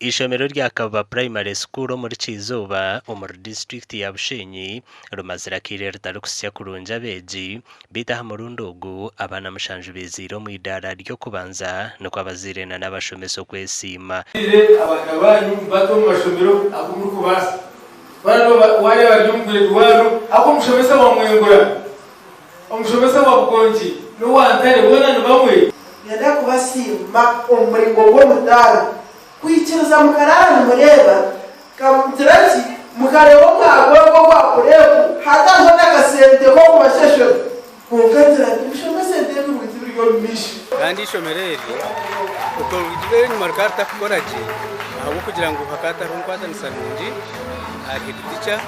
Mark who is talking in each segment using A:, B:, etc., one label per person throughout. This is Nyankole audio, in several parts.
A: Eishomero rya Kabuba Primary School omuri Kyizooba omuri disiturikiti ya Bushenyi rimazire akaire ritarikuhitsya kurungi abeegi beitu aha murundi ogu abaana mushanju baiziire omu idaara ry'okubanza nikwo abazaire nana abashomesa okwesiima.
B: Abaana baanyu bate omu mashomero agu murikubaasa. Waaba bari omu grade one, ahabw'okuba omushomesa wa Mwengura, omushomesa wa Bukonki n'owa Ntare boona ni bamwe.
C: Niinyenda kubasiima omu muringo gw'omutaano kwikiriza mukaraara nimureeba, nkamugira nti, Mukareeba omwaka ogu ogwa purepu hatariho n'akasente k'okubashashura. Kwonka ngira nti, Mushome esente ebirungi biri omu maisho.
D: Kandi eishomero eryo okurugirira enyima rikaba ritarikukora gye ahabw'okugira ngu hakaba hatariho enkwatanisa nungi ahari headteacher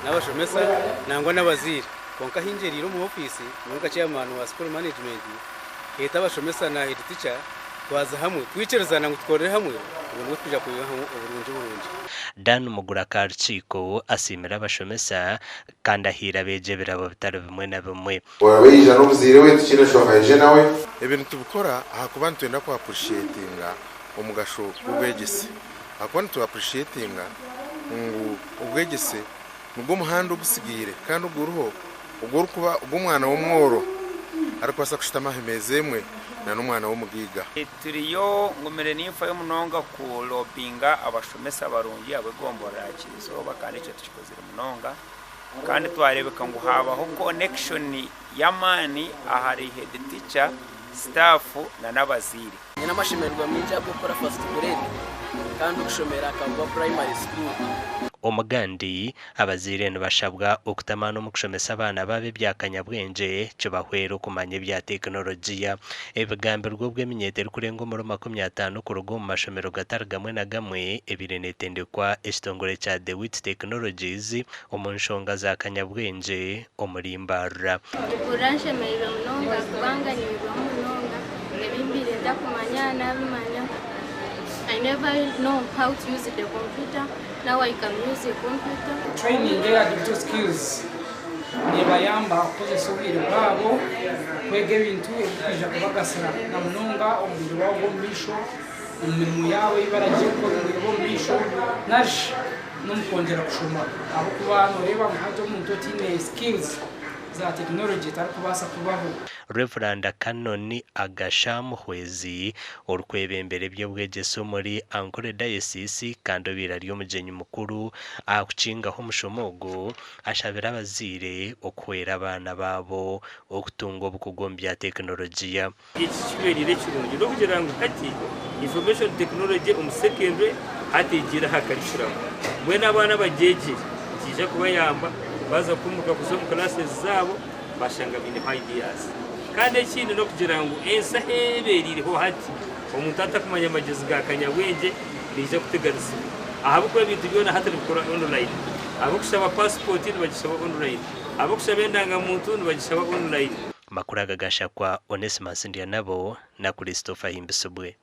D: n'abashomesa nangwa n'abazaire. Kwonka ahu ngyereire omu ofiisi nyowe nka chairman wa school management, nkeeta abashomesa na headteacher twaza hamwe twikirizana ngu tukorere hamwe obwo nibwo tukwija kwihamu oburungi burungi.
A: Dan Mugura Karukiiko asiimire abashomesa kandi ahaire abeegi ebirabo bitari bimwe na bimwe.
E: Oraba yaija n'omuzaire we tikiine nshonga aije nawe.
F: Ebi nitubikora ahakuba nitwenda ku appreciatinga omugasho gw'obwegyese. Ahakuba nitu appreciatinga ngu obwegyese nigwo muhanda ogutsigaire kandi oguriho ogw'orikuba ogw'omwana w'omworo arikubaasa kushutama aha meeza emwe na n'omwana w'omugaiga.
G: Turiyo ngumire ninfayo munonga ku lobbyinga abashomesa barungi ab'egomborora ya Kyizooba kandi ekyo tukikozire munonga kandi twareebeka ngu haabaho connection y'amaani ahari head teacher, staff na n'abazaire.
H: Nyine amashemererwa maingi ahabw'okukora first grade kandi okushomera Kabuba Primary School.
A: Omugandi, abazaire nibashabwa okutamaana omu kushomesa abaana baabo ebya kanyabwengye kibahwere okumanya ebya tekinologiya. Ebigambirwe obwo eminyeeto erikurenga omuri 50 kuruga omu mashomero gatari gamwe na gamwe ebaire netendekwa ekitongore kya The Wits Technologies omu nshonga za kanyabwengye omuri Mbarara.
I: Mpurira nshemereirwe munonga kubanga nyumirweho munonga ebi mbaire ntakumanya nabimanya I never know how to use the computer now I can use a computer.
J: Training eya digital skills nebayamba kukozesa obwire bwabo kwega ebintu ebirikwija kubagasira na munonga omu bwire bwabo bw'omumaisho, omu mirimo yaabo ei baragiye kukora omu bwire bw'omumaisho narishi n'omu kwongyera kushoma ahabw'okuba nooreeba ngu hati omuntu otaine skills za tekinologye tarikubaasa kubaho.
A: Rev. Canon Agasha Muhwezi, orikwebembera eby'obwegyese omuri Ankole Diocese kandi obaire ari omugyenyi mukuru aha kukingaho omushomo ogu, ashabire abazaire okuhwera abaana baabo okutunga obukugu omu bya tekinologiya.
K: Eki kihwereire ekirungi n'okugira ngu hati Information Technology omu secondary hati egiire aha curriculum. Mbwenu abaana abagyegyire nikiija kubayamba baaza kuhumuka kuza omu classes zaabo bashanga baineho ideas. Kandi ekindi n'okugira ngu ensi ahu ebereireho hati omuntu atakumanya magyezi ga kanyabwengye naija kuteganisibwa ahabw'okuba ebintu byona hati nibikorwa online. Abarikushaba passport nibagishaba online, abarikushaba endangamuntu nibagishaba online.
A: Amakuru aga gashakwa Onesimus Ndyanabo na Christopher Ahimbisibwe.